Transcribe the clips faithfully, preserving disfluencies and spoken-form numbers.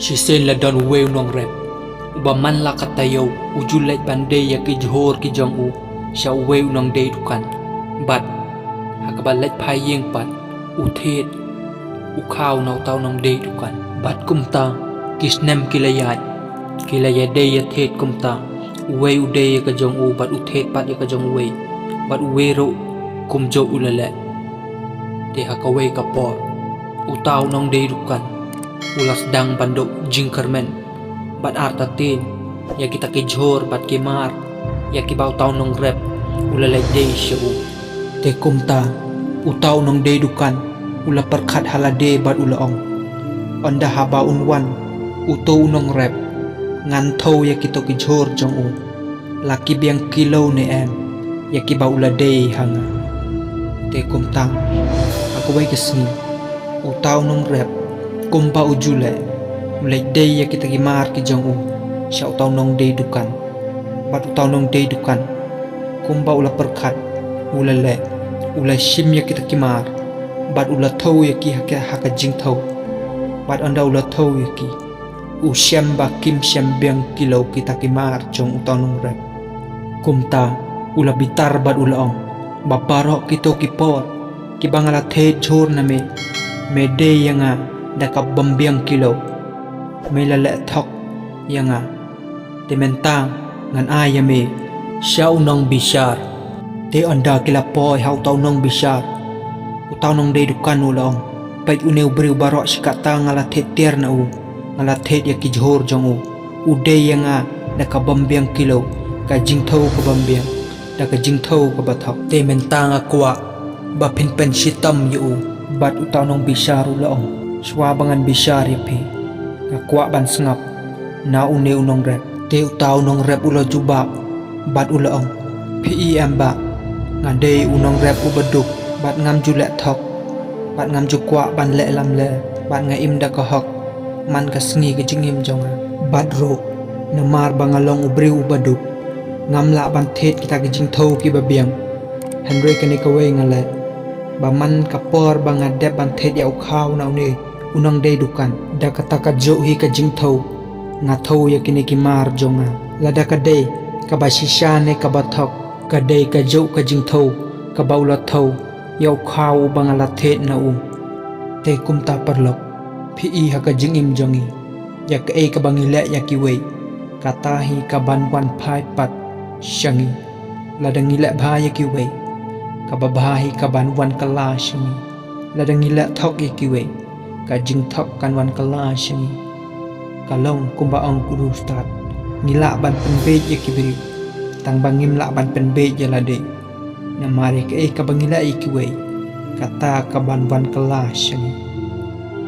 Shisien la don uwei u nongrep, uba man la ka taïew, u ju leit ban dei ïa ki jhur ki jong u sha uwei u nongdei dukan. Bad ha kaba leit phai ïing pat, u thied u khaw na uta u nongdei dukan. Bad kumta ki snem ki la ïaid, ki la ïadei ïathied kumta, uwei u dei ïa ka jong u bad u thied pat ïa ka jong uwei, bad uwei ruh kumjuh u la leh. Te ha kawei ka por, uta u nongdei dukan u la sdang ban duh jingkyrmen bad artatien ïa kita ki jhur bad ki mar ïa kiba uta u nongrep u la leit dei sha u. Te kumta uta u nongdei dukan u la pyrkhat ha lade bad u la ong, ynda haba un wan uto u nongrep, ngan thew ïa kito ki jhur jong u, la ki biang kilo ne em ïa kiba u la dei ha nga. Te kumta ha kawei ka sngi, uta u nongrep, kumba u ju leh, u leit dei ïa kita ki mar ki jong u sha uta u nongdei dukan. Bad uta u nongdei dukan, kumba u la pyrkhat, u la leh, u la shim ïa kita ki mar bad u la thew ïa ki ha ka, ha ka jingthew. Bad ynda u la thew ïa ki, u shem ba kim shem biang kilo kita ki mar jong uta u nongrep. Kumta u la bitar bad u la ong, ba baroh kito ki por kiba nga la thied jhur na me, me dei ïa nga da kaba biang kilo, me la leh thok ïa nga. Te mynta ngan ai ïa me sha u nongbishar. Te ynda ki la poi ha uta u nongbishar, uta u nongdei dukan u la ong, peit une u briew baroh shi katta nga la thied tiar na u, nga la thied ïa ki jhur jong u, u dei ïa nga da kaba biang kilo, ka jingthew kaba biang, da ka jingthew kaba thok. Te mynta nga kwah ba phin pynshitom ïa u. Bad uta u nongbishar u la ong, shuwa ba ngan bishar ïa phi, nga kwah ban sngap na une u nongrep. Te uta u nongrep u la jubab bad u la ong, phi i em ba nga dei u nongrep uba duk, bad ngam ju leh thok, bad ngam ju kwah ban leh lamler, bad nga im da ka hok man ka sngi ka jingim jong nga. Bad ruh namar ba nga long u briew uba duk, ngam lah ban thied kita ki jingthew kiba biang. Hynrei kane kawei nga leh, ba man ka por ba nga dep ban thied ïa u khaw na une u nongdei dukan, da kata ka juh hi ka jingthew, nga thew ïa kine ki mar jong nga. Lada ka dei kaba shisha ne kaba thok, ka dei ka juh ka jingthew kaba u la thew ïa u khaw uba nga la thied na u. Te kumta paralok, phi i ha ka jingim jong ngi, ïa kaei kaba ngi leh ïa kiwei, kata hi kaban wan phai pat sha ngi. Lada ngi leh bha ïa kiwei, kaba bha hi kaban wan kylla sha ngi. Lada ngi leh thok ïa kiwei, ka jingthok kan wan kylla sha ngi. Ka long kumba ong u riewstad, ngi lah ban pynbeit ïa ki briew, tang ba ngim lah ban pynbeit ïa lade. Namar ïa kaei kaba ngi leh ïa kiwei, kata kaban wan kylla sha ngi.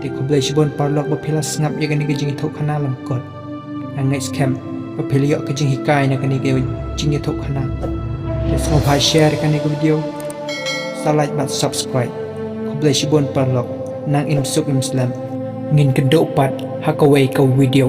Te khublei shibun paralok ba phi la sngap ïa kane ka jingïathuhkhana lyngkot. Nga ngeit skhem ba phi la ïoh ka jinghikai na kane ka jingïathuhkhana. Te sngewbha share kane ka video, sa like bad subscribe. Khublei shibun paralok, nang im suk im slem. Ngin kynduh pat ha kawei ka video.